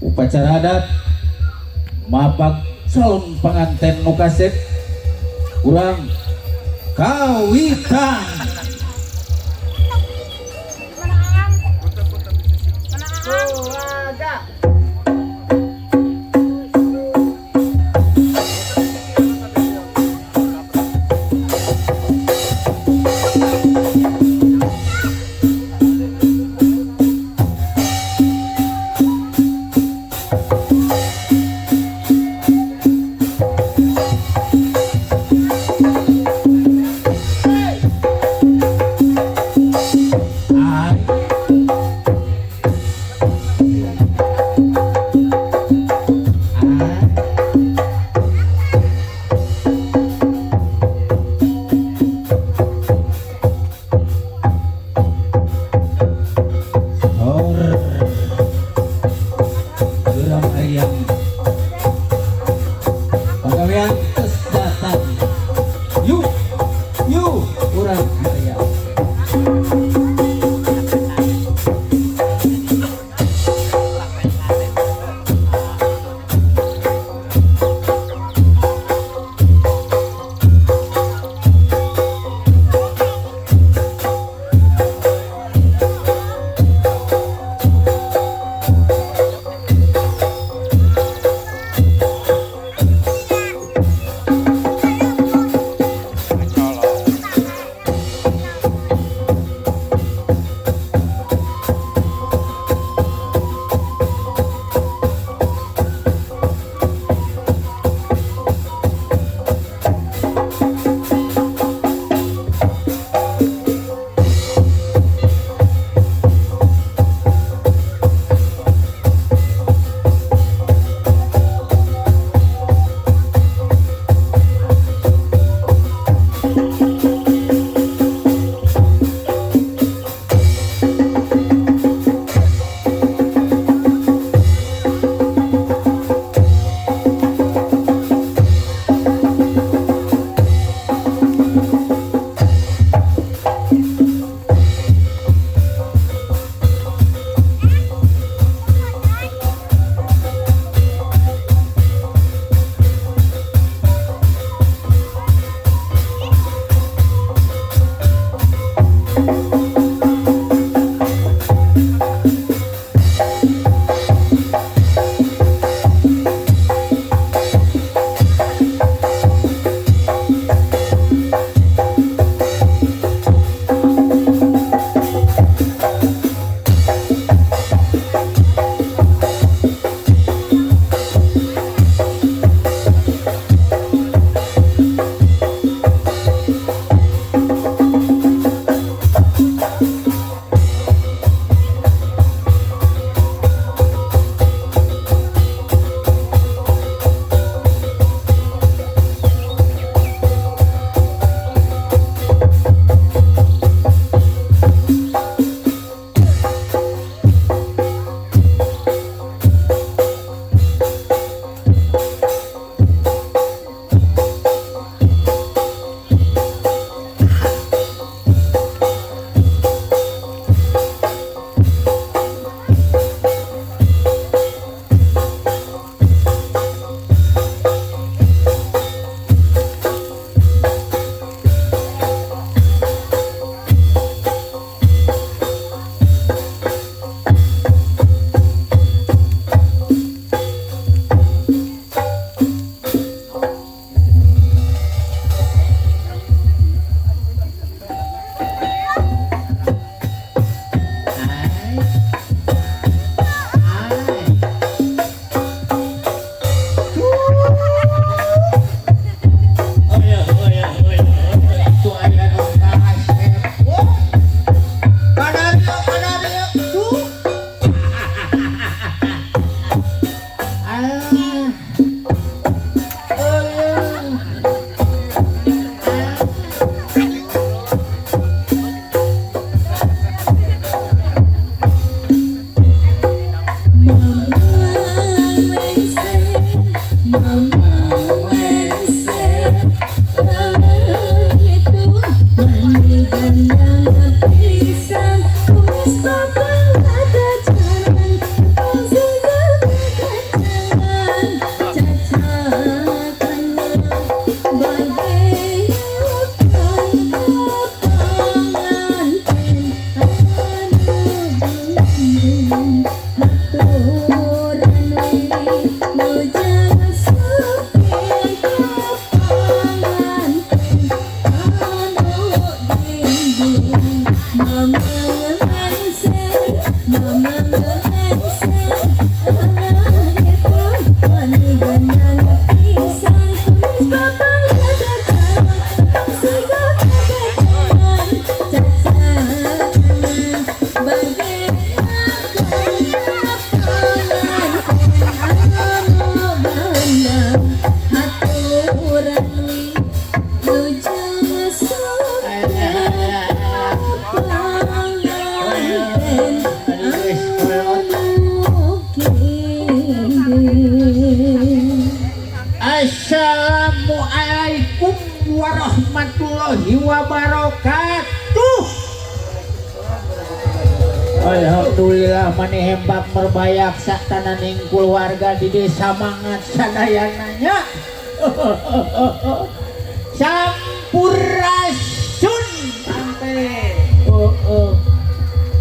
Upacara adat mapak calon pengantin nu kasep urang kawitan. Assalamualaikum warahmatullahi wabarakatuh. Alhamdulillah maneh hembak merbayak satananing keluarga di desa Mangat sadayananya. Sampurasun. Sampai. Oh, oh.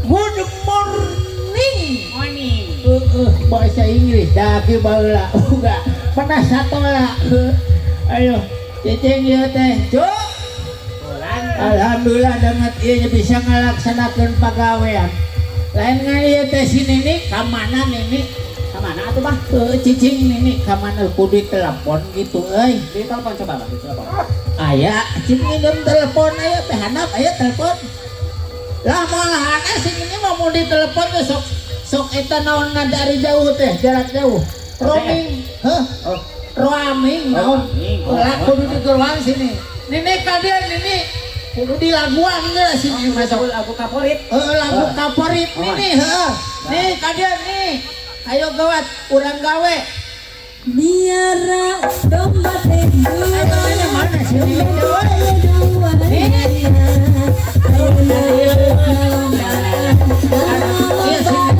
Good morning. Morning. Bahasa Inggris daki baheula uga pernah satola. Ayo cicing ieu teh, Cuk. Bulan. Alhamdulillah dengan ieu bisa ngalaksanakeun pagawean. Lain ngan ieu teh si Nini ka mana Nini? Ka mana atuh, Bah? Heuh, cicing Nini ka mana kudu telepon gitu euy. Di telepon coba, Bah, di telepon. Aya, cing nginjem telepon aya teh handap aya telepon. Lah malahan sing ini mah mau ditelepon teh sok sok eta naon dari jauh teh, jarak jauh. Roaming, heuh. Oh. Roaming naon? Roaming. Lah kudu digeruan sini. Nini ka dieu Nini. Kudu dilaguan geus sini masuk. Lagu favorit. Heeh, lagu favorit Oh. Nini heuh. Nih ka dieu nih. Ayo gawat, urang gawe. Miara domba teh Ayo mana mana sih ini? dua dua. Iya sini.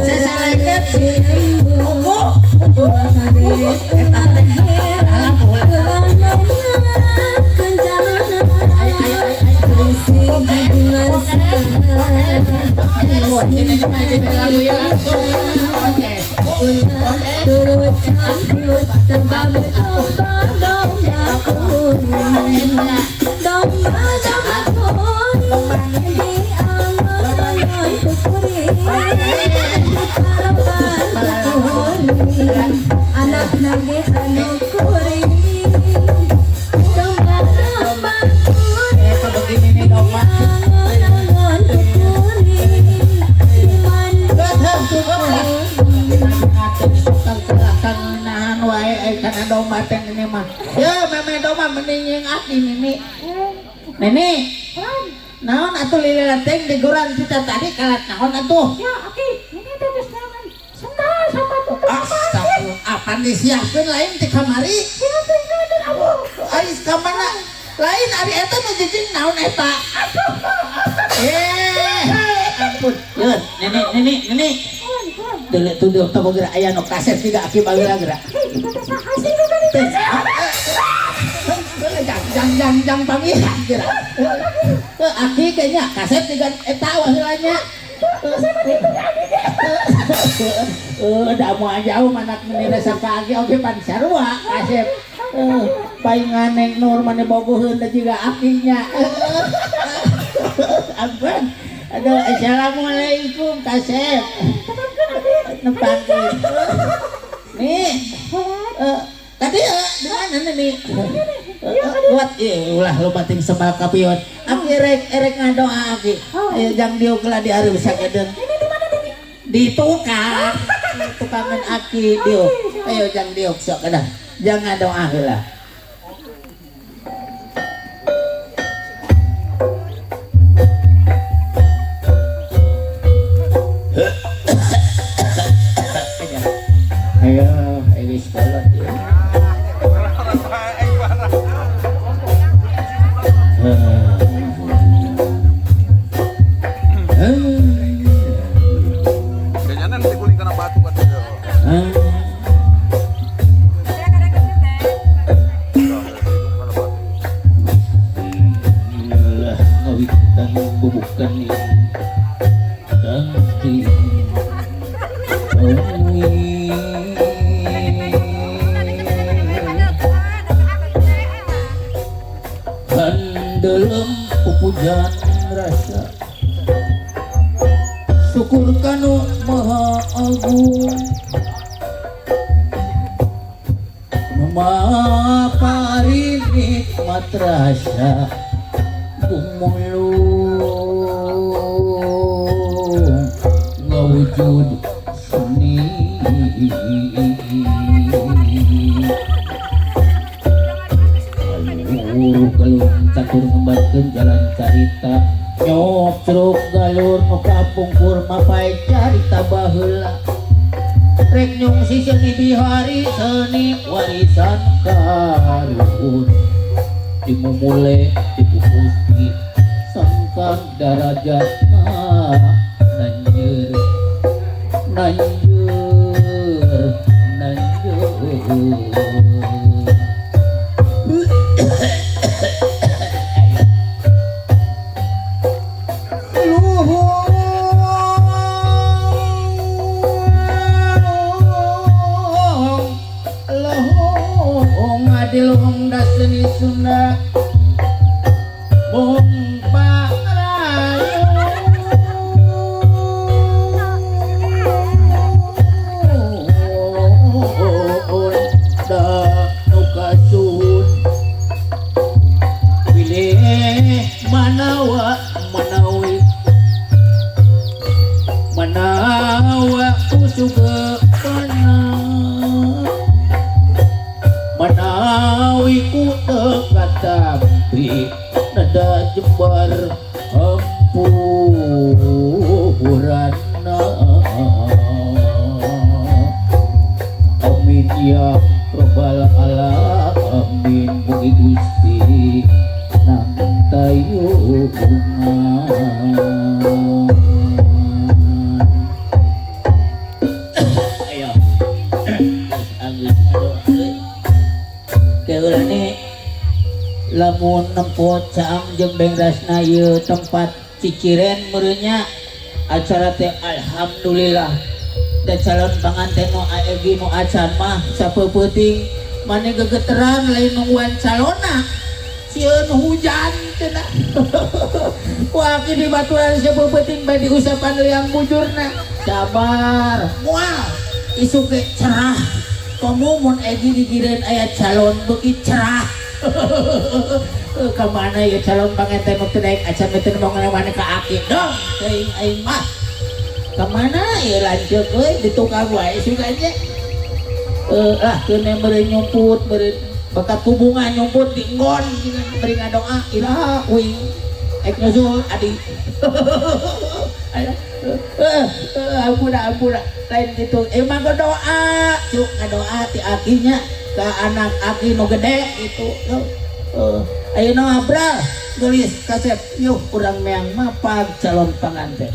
Sesaleket Kuku. Ayo ayo ayo. Ini ini lagu ya langsung. Oke. Turut campur sebab domba kuning, domba domba kuning di angon-angon kuring, di parapan kuring, anak nage anu kuring, domba domba kuring Eh, begini nih domba. angon-angon kuring di Geuh, cukup lah. Nahan wae eh kana domba teh ini mah. Ya meme domba mending yang aki Nini. Nini. Naon atuh lila teh diguran kita tadi kalat naon atuh? Ya, aki, ini teh geus naon? Sendal sepatu teh. Astagfirullah, apaan disiapkeun lain ti kamari? Ya teh naon aduh. Ari ka mana? Lain ari eta nu cicing naon eta? Eh, ampun. Yeun, Nini, Nini, Nini. Dulu tuduh tong geura aya nu kaset juga aki bageula geura. Hei, itu teh saha sih nu tadi? Teh, jang jang jang jang panggilan geura. Eh, aki kayaknya kaset juga eta baheula nya. Eh, da moal jauh manak meni resep ka aki oge pan sarua kasep. Eh, paingan Neng Nur mane bogoheun da jiga akinya. Ampun. Aduh, assalamualaikum kasep. Nepangkeun. Nih. Eh, tadi di mana nih? Kuat ulah loba ting sebal kapion. Aki rek erek ngadoa aki. Ayo jang diuk lah di hareup sakedeung. Ini di mana ini? Di tukang. Tukangan aki diuk. Ayo jang diuk sok kedah. Jang ngadoa heula. Ayo, ayo sekolah ya. Kayaknya nanti guling karena batu kan. Lah ngawitan bubukan tangki Handelem pupujan rasa syukur kanu maha agung mapari nikmat rasa gumulung ngawujud seni Aluh galung catur ngembatkeun jalan carita. Ngocruk galur nu kapungkur mapay carita baheula rek nyungsi seni bihari seni warisan karuhun dimumule dipupusti sangkan darajatna nanjeur nanjeur nanjeur. Luhung daseni Sunda mung parayun da nu kasuhun bilih manawa manawi manawa kusugeupana manawi ku teu katampi nada jembar hampuranna. Amin ya rabbal alamin mugi Gusti nang tayungan. Ayo anggeus ngadoa keulane lamun nempo caang jeung bengrasna ieu tempat ciciren meureunnya acara teh alhamdulillah da calon panganten nu aegi nu acan mah sapeupeting mane gegeteran lain nungguan calonna sieun hujan cenah. Wah di batuan sapeupeting bae diusapan liang bujurna sabar moal isuk ge cerah komo mun egi gigireun aya calon beuki cerah. Ka mana ya calon panganten nu teu daek acan teu mau ngalawan ka aki dong teuing aing mah ka mana ya lanceuk euy di tukang wae sugan ge lah keun meureun nyumput meureun bakat hubungan nyumput di nggon beri ngadoa iraha uing ek nyusul adi. Ampura ampura lain gitu emang doa cuk ngadoa ti akinya ka anak aki nu gede gitu. Ayeuna abral geulis kasep yuh urang meang mapag calon panganten.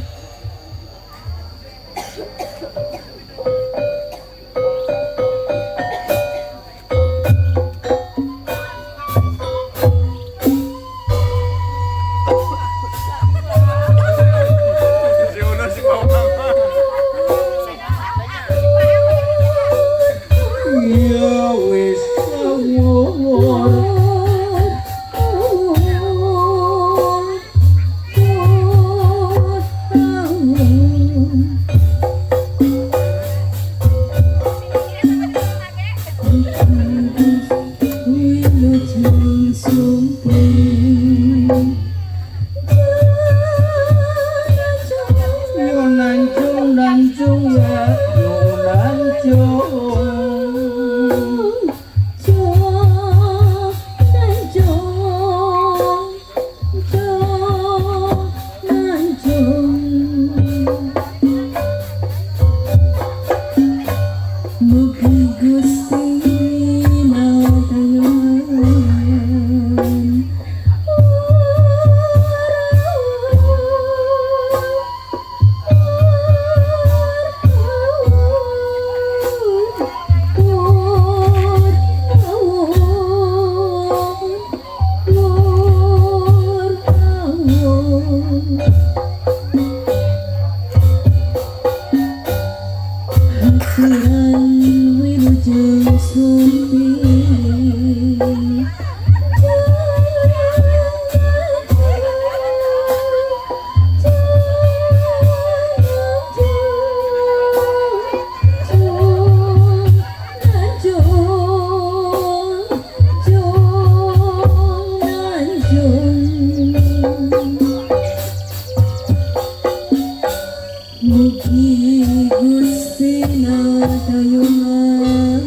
Mugi Gusti natayungan.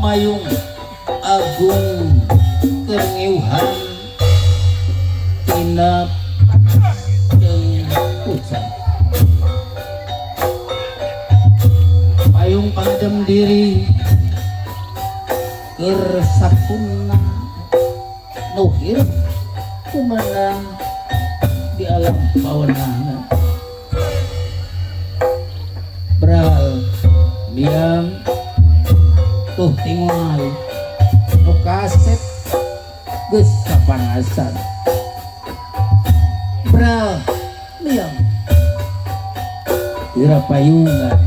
Mayung Agung keur ngiuhan tina jeung hujan. Payung pangadem diri keur sakumna nu hirup kumenang di alam pawenangan. Bral diam tuh tingal nu kasep geus kapanasan. Bral diam ira payungan.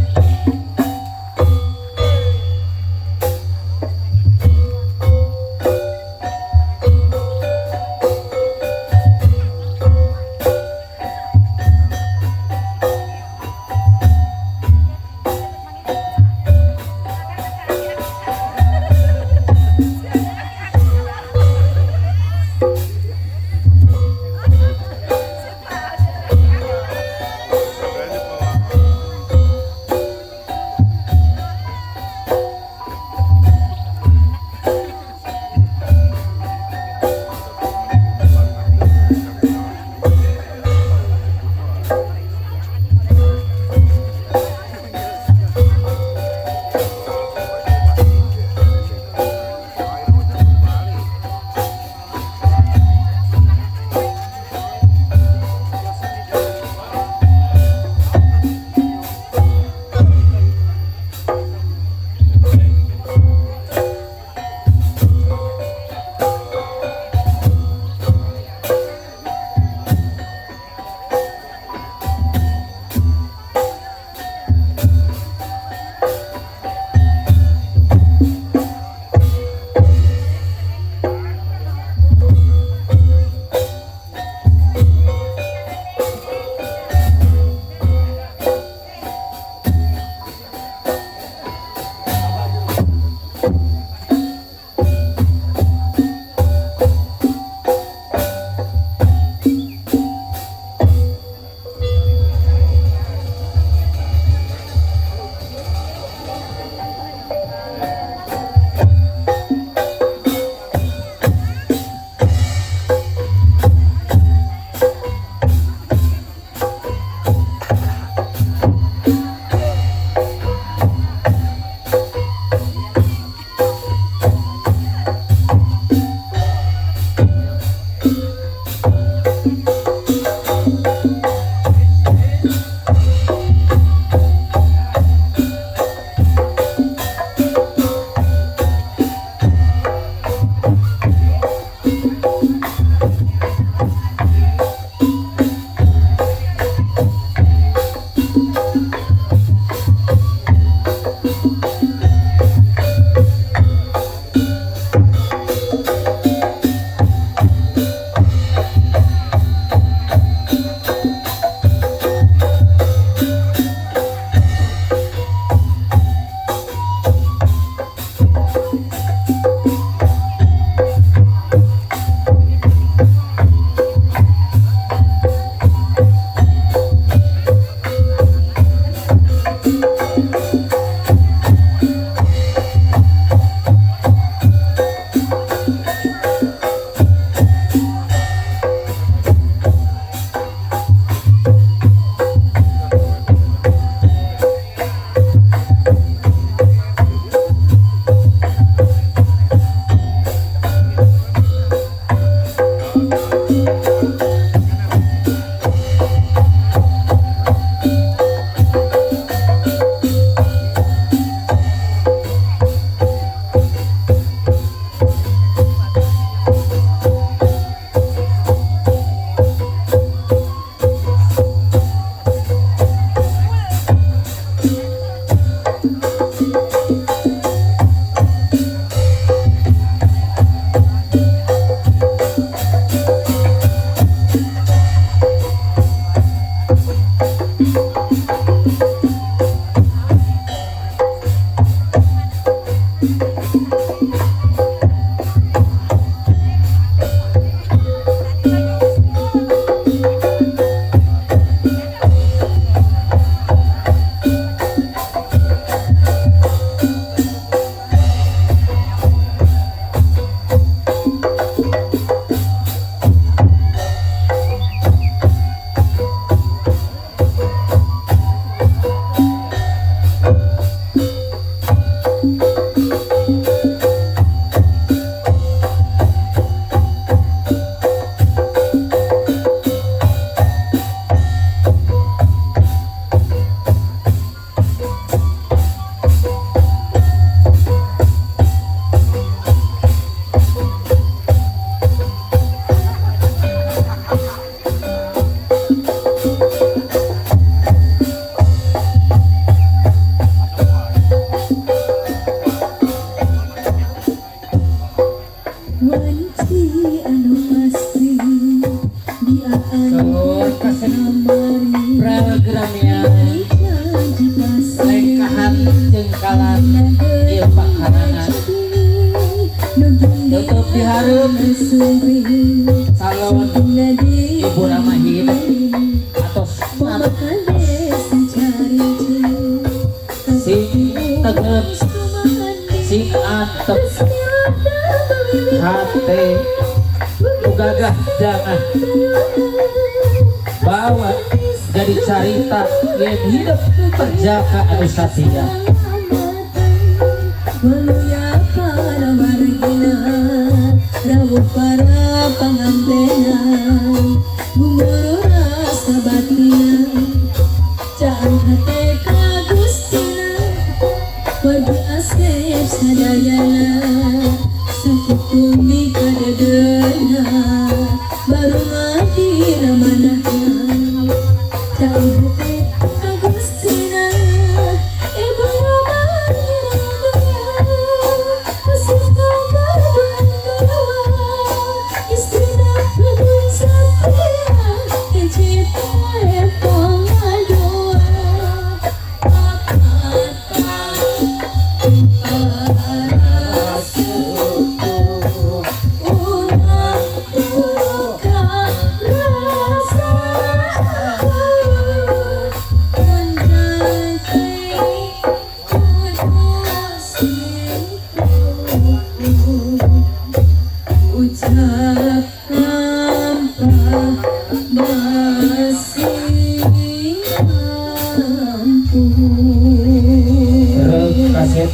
Sareng calon Ibu Ramahim atos sing tegep, sing antep, hate nu gagah jangan bawa jadi carita yen hidup perjaka anu satia. Waluya para wargina, rawuh para pangantena, gumuruh rasa batina, caang hate ka Gustina, wargi asep sadayana, sakitu mikadeudeuna, baru mati ramanahna. Caang hate ka Gustina, ibu Istrina setia, hiji poe pangadoa. Para suku ulah duka rasa mun kudu sing ucap tanpa masih mampu. Reuk kaset.